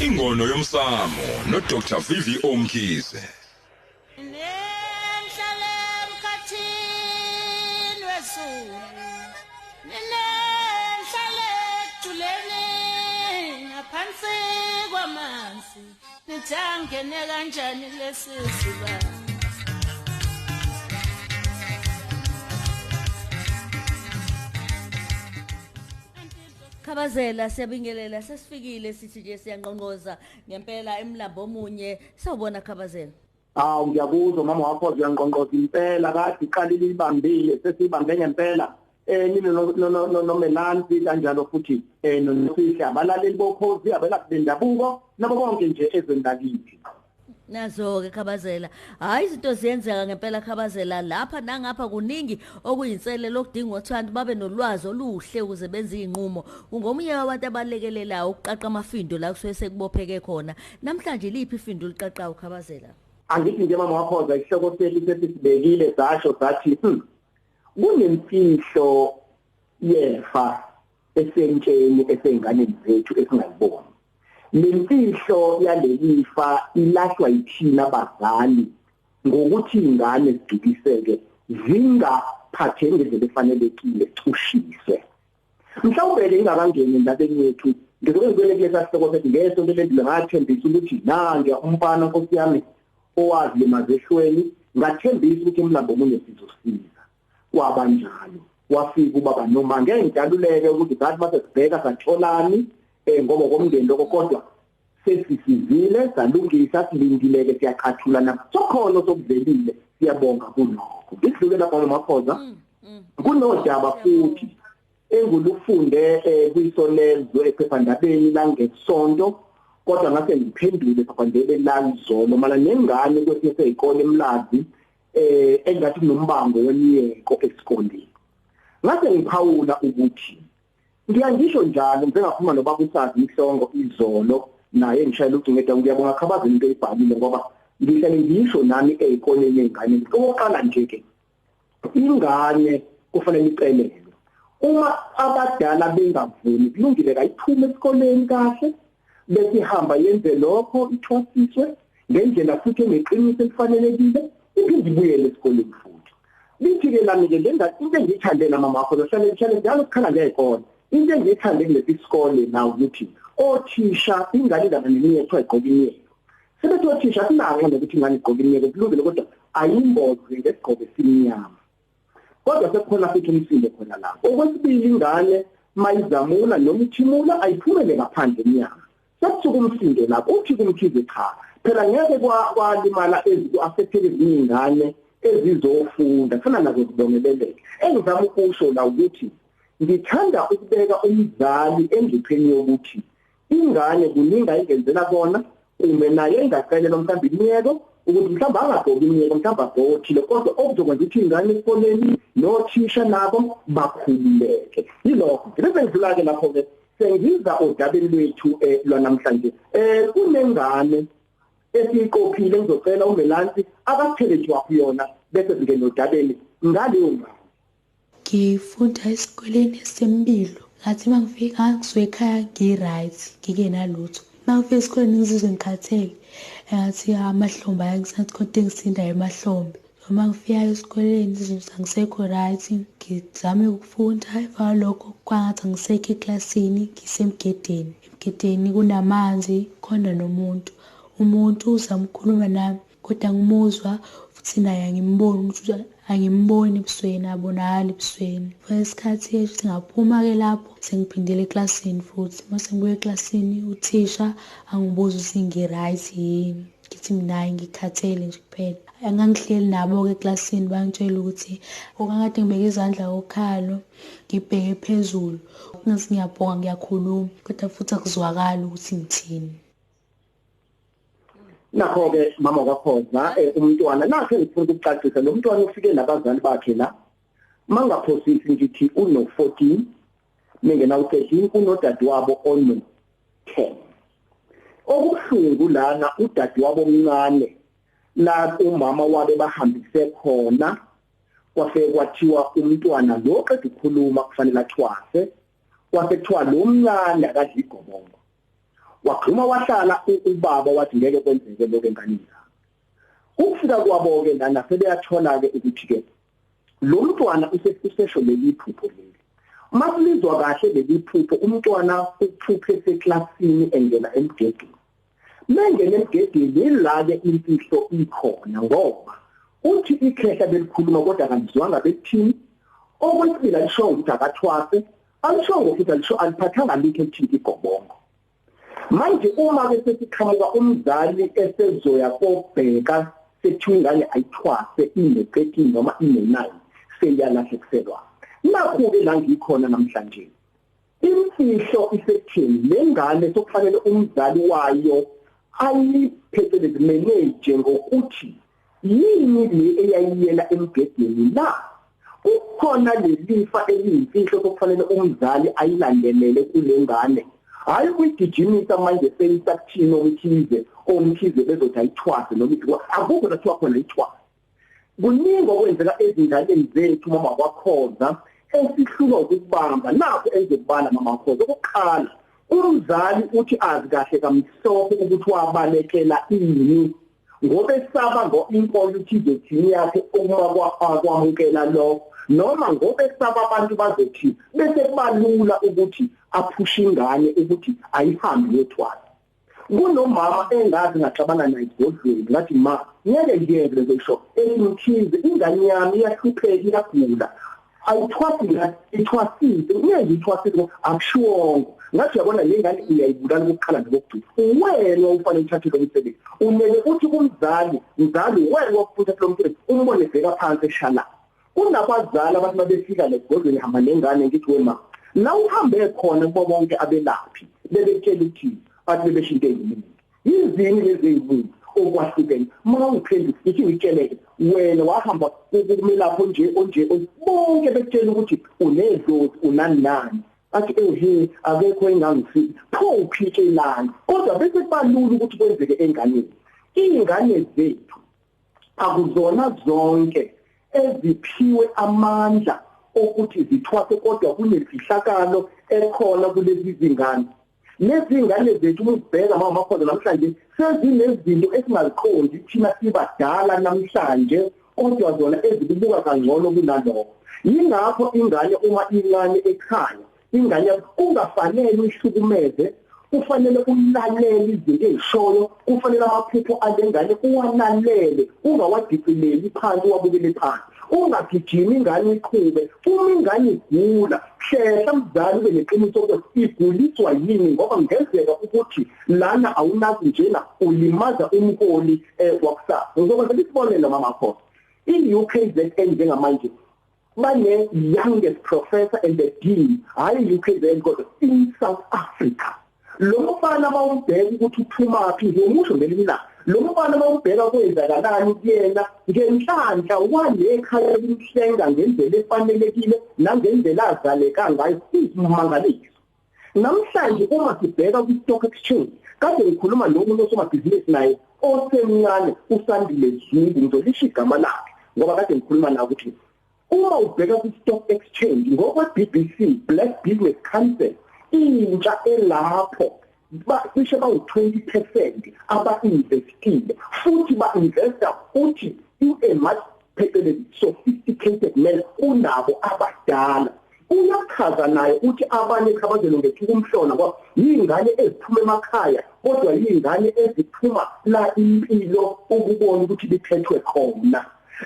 Ingono yomsamo no Dr VVO Mkhize. Nenhlale emkhathini wezulu, ninenhlale ekujuleni ngaphansi kwamanzi, nithangene kanjani lesi sibani? Khabazela, siyabingelela, sesifikile, sithi nje siyanqonqoza ngempela emlambo omunye. Sawubona Khabazela. Hawu, ngiyakuzwa mama wakho, uyanqonqoza impela, kade iqalile ibambile, sesibambe ngempela. Nino noMelansi kanjalo futhi noNosihle, abalaleli bokhozi, abelaphi bendabuko nabo bonke nje ezweni lakithi. Nazo-ke Khabazela, hhayi izinto ziyenzeka ngempela Khabazela, lapha nangapha kuningi okuyinselelo okudinga ukuthi abantu babe nolwazi oluhle ukuze benze iy'nqumo. Ungomunye wabantu abalekelelayo ukuqaqa amafindo la kusuke sekubopheke khona. Namhlanje liphi ifindo oliqaqayo Khabazela? Angithi nje mama wakhoza, isihloko sethu sesisibekile sasho sathi kunemfihlo yefa esentsheni esey'nganeni zethu esingayiboni. Lemfihlo yalelifa ilahlwa yithina abazali ngokuthi ingane zidukiseke zingaphatheki ngendlela efanelekile, cushiswe. Mhlawumbe-ke ingakangeni endabeni yethu, ngizobe ngibuyele kulesa sihloko sethi ngesonto eledlule ngathembisa ukuthi nange umfana nkosi yami owazi limaze ehlweni, ngathembisa ukuthi emlambo omunye sizosiza. Kwabanjalo, wafika ubaba noma ngeke ngidaluleke ukuthi sathi mase sibheka satholani ngoba komndeni lokho, kodwa sesisizile salungisa, silindileke siyaqhathula na sokhona sokuvelile, siyabonga kulokho. Ngidlule lapha noMakhoza, kunodaba futhi engulufunde kwisolezwe ephephandabeni langesonto, kodwa ngase ngiphendule ephephandabeni langizolo mala nengane kwesinye sezikole eMlazi engathi kunombango wemiyeko esikoleni. Ngase ngiphawula ukuthi ngiyangisho njalo njengakhuluma nobaba uSazi Mhlongo izolo, naye ngishayela ucingo ethi ngiyabonga Khabazela into oyibhalile, ngoba ngihlale ngisho nami ezikoleni ey'nganeni. Okokuqala nje ke, ingane kufanele icelelwe. Uma abadala bengavumi, kulungile kayiphume esikoleni kahle, bese ihamba yenze lokho, ithwasiswe ngendlela futhi eneqiniso elifanelekile, iphinde ibuyele esikoleni futhi. Lithi-ke lami-ke into engiyithande la mama wakho, hlale hlale njalo sikhala ngey'kole. Into engiyithande kulesi sikole na ukuthi othisha ingane indaba nemiyeko kuthiwa igqoke imiyeko. Sebethi othisha asinako nokuthi ingane igqoke imiyeko, kulungile, kodwa ayimboze ngesigqoko esimnyama. Kodwa sekukhona futhi umsindo khona lapho. Okwesibili, ingane mayizamula noma ithimula ayiphumele ngaphandle emnyango. Sekusuka umsindo lapho, uthi kumkhize cha. Phela ngeke kwalimala eziku-affected ezinye iy'ngane ezizofunda, kufana nazo ziboneleleke. Engizama ukusho la ukuthi ngithanda ukubeka umzali engcupheni yokuthi ingane kuningi ayingenzela kona, kumbe naye engacelela mhlawumbe imiyeko ukuthi mhlawumbe angagqoki imiyeko, mhlawumbe agqoke othile, kodwa okuzokwenza ukuthi ingane esikoleni nothisha nabo bakhululeke. Yilokho. Bese ngidlula-ke lapho-ke sengiza odabeni lwethu lwanamhlanje. Kunengane esiyiqophile, ngizocela uMelansi akaphele nje kuyona bese singena odabeni ngaleyo ngane. Ngifunda esikoleni sempilo. Ngathi uma ngifika ngisuke ekhaya ngi-right, ngingenalutho. Uma ngifika esikoleni ngizizwe ngikhathele, engathi amahlombe ayangisathi khona into engisindayo emahlombe. Uma ngifika esikoleni ngizizwe ukuthi angisekho right, ngizame ukufunda. Emva kwalokho kwangathi angisekho eklasini, ngisemgedeni. Emgedeni kunamanzi, khona nomuntu. Umuntu uzama ukukhuluma nami kodwa angimuzwa, futhi naye angimboni ukuthi angimboni ebusweni, abonakali ebusweni. Kwesikhathi esho ngaphuma-ke lapho sengiphindele eklasini futhi. Uma sengibuya eklasini uthisha angibuza ukuthi ngi-right yini, ngithi mina hhayi ngikhathele nje kuphela. Engangihleli nabo-ke eklasini bangitshela ukuthi okangade ngibeke izandla okhalo ngibheke phezulu, kungathi ngiyabhonga ngiyakhuluma kodwa futhi akuzwakali ukuthi ngithini. Nakho-ke mama kwaKhoza, umntwana nakhe ngifuna ukucacisa, lo mntwana ufike nabazali bakhe la, mangaphosisi ngithi uno-14, mingena u-13, unodadewabo ono-10. Okubuhlungu lana udadewabo omncane la umama wabe bahambise khona, kwafike kwathiwa umntwana lo oqeda ukukhuluma kufanele athwase, kwase kuthiwa lo mncane akadli igobongo. Wagxuma wahlala ubaba wathi ngeke kwenzeke lokho enganeni yami. Ukufika kwabo ke lana sebeyathola ke ukuthi ke lo mntwana usesho leli phupho leli. Makulizwa kahle leli phupho, umntwana uphuphe seklasini engena emgedeni. Mengena emgedeni ila ke imfihlo ikhona, ngoba uthi ikhehla belikhuluma kodwa akalizwanga bekuthini. Okwesibili alisho ukuthi akathwase, alishongo futhi alisho aliphathanga litho elithinta igobongo. Manje uma ke sesiqhamuka umzali esezoya kobheka sethiwa ingane ayithwase ine-13 noma ine-9 seyalahlekiselwa. Nakho-ke la ngikhona namhlanje, imfihlo isekutheni le ngane sokufanele umzali wayo ayiphecelezi manage ngokuthi yini le eyayiyela emgedeni na. Kukhona lelifa eliyimfihlo sokufanele umzali ayilandelele kule ngane, hayi ukuyigijimisa manje seyisakuthini omkhize omkhize bezothi ayithwase noma ithi akukho lathiwa khona ayithwase. Kuningi okwenzeka ezinganeni zethu mama kwakhoza esihlulwa ukubamba. Nakho engizokubala mama Khoza, okokuqala umzali uthi azi kahle kamhlophe ukuthi wabalekela ini, ngoba esaba ngo inkolo ukuthi izothini yakhe uma kwamukela lokho, noma ngoba esaba abantu bazothi bese kubalula ukuthi aphushe ingane ukuthi ayihambe yothwala. Kunomama engazi ngaxabana naye esigodlweni, ngathi ma ngeke ngiyenze lezo elimkhize, ingane yami iyahlupheka iyagula, ayithwasile ithwasile ngeke ithwasile akushiwongo. Ngathi uyabona le ngane iyayibulala ukuqala nokugcina, wena ufanele uthathe lo msebenzi. Umele uthi kumzali, mzali wena ofuna lo msebenzi, umbone bheka phansi eshala. Kunabazali abathi mabefika lesigodlweni hamba nengane, ngithi wema la uhambe khona kubo bonke abelaphi bebetshela ukuthi bathi bebeshinto eziningi, yizini lezi eziningi okwahlukene. Uma ungiphendula ithi ngitsheleke wena wahamba ukumelapho nje onje bonke bekutshela ukuthi unedlozi unani nani, athi ehe akekho engangifiki, pho uphitshelani. Kodwa bese kubalula ukuthi kwenzeke enganeni. Iy'ngane zethu akuzona zonke eziphiwe amandla okuthi zithwase, kodwa kunemfihlakalo ekhona kulezi zingane. Lezi ngane zethu uma uzibheka mama Khoza namhlanje sezinezinto esingaziqondi thina sibadala namhlanje, kodwa zona ezibuka kangcono kunalokho. Yingakho ingane uma incane ekhaya, ingane kungafanele uyihlukumeze, kufanele ulalele izinto ezishoyo, kufanele amaphupho alengane uwalalele, ungawadicileli phansi uwabukele phansi, ungagijimi ingane iqhube. Uma ingane igula, hlehla mzali ube neqiniso ukuthi iguliswa yini, ngoba kungenzeka ukuthi lana awunazi njena ulimaza umholi wakusasa. Ngizokwenza isibonelo mama Khoza, i-UKZN njengamanje bane youngest professor and the dean, hayi UKZN kodwa in South Africa. Lo mfana mawumbheka ukuthi uphumaphi, ngiyomusho ngelinye ilanga, lo mfana mawumbheka kwenzakalani kuyena ngenhlanhla walekhaya elimhlenga ngendlela efanelekile nangendlela azaleka ngayo, isimangaliso. Namhlanje uma sibheka kwi-stock exchange, kade ngikhuluma nomuntu osomabhizinisi naye osemncane uSandile Zungu, ngizolisho igama lakhe ngoba kade ngikhuluma naye ukuthi uma ubheka kwi-stock exchange ngokwe-BBC Black Business Council, intsha elapho cishe bawu-20% aba-investile, futhi ba-investa futhi in a much phecelezi sophisticated manner kunabo abadala. Uyachaza naye uthi abanye khabazelo ngethuka umhlona ngoba yingane eziphuma emakhaya, kodwa yingane eziphuma la impilo ukubona ukuthi liphethwe khona.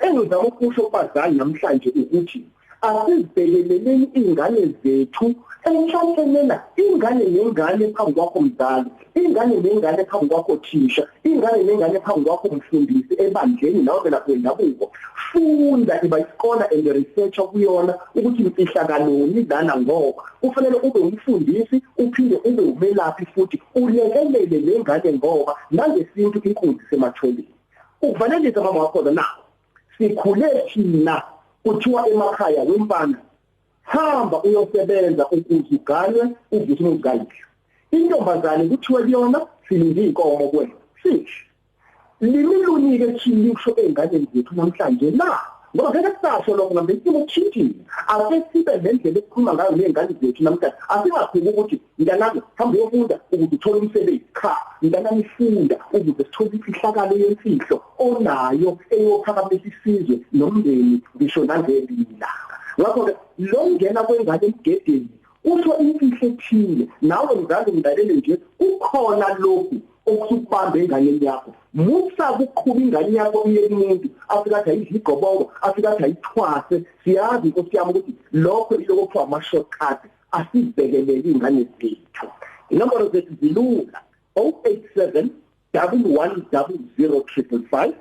Engizama ukusho kubazali namhlanje ukuthi asizibhekeleleni iy'ngane zethu enhlanhlenela, ingane nengane phambi kwakho mzali, ingane nengane phambi kwakho thisha, ingane nengane phambi kwakho mfundisi ebandleni nawe lapho wendabuko. Funda, iba isikole and researcher kuyona ukuthi imfihlakaloni lana, ngoba kufanele ube umfundisi uphinde ube umelaphi futhi ulekelele lengane, ngoba nangesintu inkunzi sematholeni. Ukuvalelisa mama wakho na sikhule thina kuthiwa emakhaya wemfana hamba uyosebenza ukuze uganwe uvuse umzali. Intombazane kuthiwa kuyona silinde inkomo kwena. Fish. Limilunike thina usho enganeni zethu namhlanje na, Ngoba ngeke kusasho lokho ngambe isimo kushintshile. Ake sibe nendlela esikhuluma ngayo nezingane zethu namhlanje. Asingaphiki ukuthi mntanami hamba uyofunda ukuze uthole umsebenzi. Cha, mntanami funda ukuze sithole imfihlakalo yemfihlo onayo eyophakamisa isizwe nomndeni ngisho nangelinye ilanga. Ngakho-ke lo ngena kwengane emgedeni usho imfihlo ethile, nawe mzali ngilalele nje kukhona lokhu okusukubamba enganeni yakho. Musa ukuqhuba ingane yakho iye kumuntu afika athi ayidle igobongo, afika athi ayithwase. Siyazi inkosi yami ukuthi lokho iloko kuthiwa ama-shortcut. Asibhekelele iy'ngane zethu. Inombolo zethu zilula: 087 1100 555,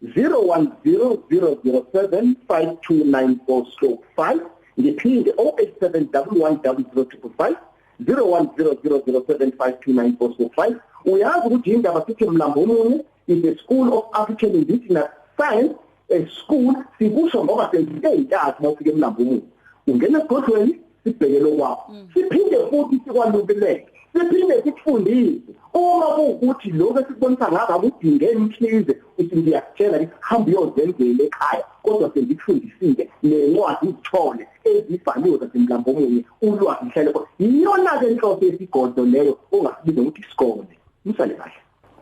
010 007 5294/5. Ngiphinde 087 1100 555, 010 007 5294/5. Uyazi ukuthi indaba sithi Mlambo Munye is a school of African Indigenous Science, a school sikusho ngoba senze intathu. Mawufike eMlambo Munye ungena esigodlweni sibhekele kwakho, siphinde futhi sikwaluleke, siphinde sikufundise. Uma kuwukuthi lokho esikubonisa ngakho akudinge emkhize, uthi ngiyakutshela hamba uyozenzela ekhaya, kodwa sengikufundisile nencwadi uzithole ezibhaliwe zaseMlambo Munye, ulwazi lihlale khona. Iyona-ke inhloso yesigodlo leyo ongasibiza ukuthi isikole. Nisale kahle.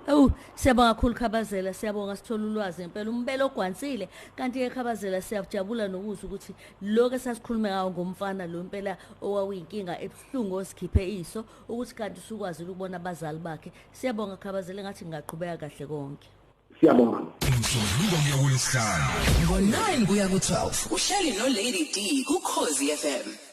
Awu, siyabonga kakhulu Khabazela, siyabonga, sithola ulwazi ngempela, umbele ogwansile. Kanti ke Khabazela, siyajabula nokuzwa ukuthi lokho esasikhulume ngawo ngomfana lo impela owawuyinkinga ebuhlungu osikhiphe iso, ukuthi kanti usukwazile ukubona abazali bakhe. Siyabonga Khabazela, ngathi ngingaqhubeka kahle konke. Siyabonga. Umsombuluko kuya kulesihlanu Ngo-9 kuya ku-12 uhleli no-Lady D kuKhozi FM.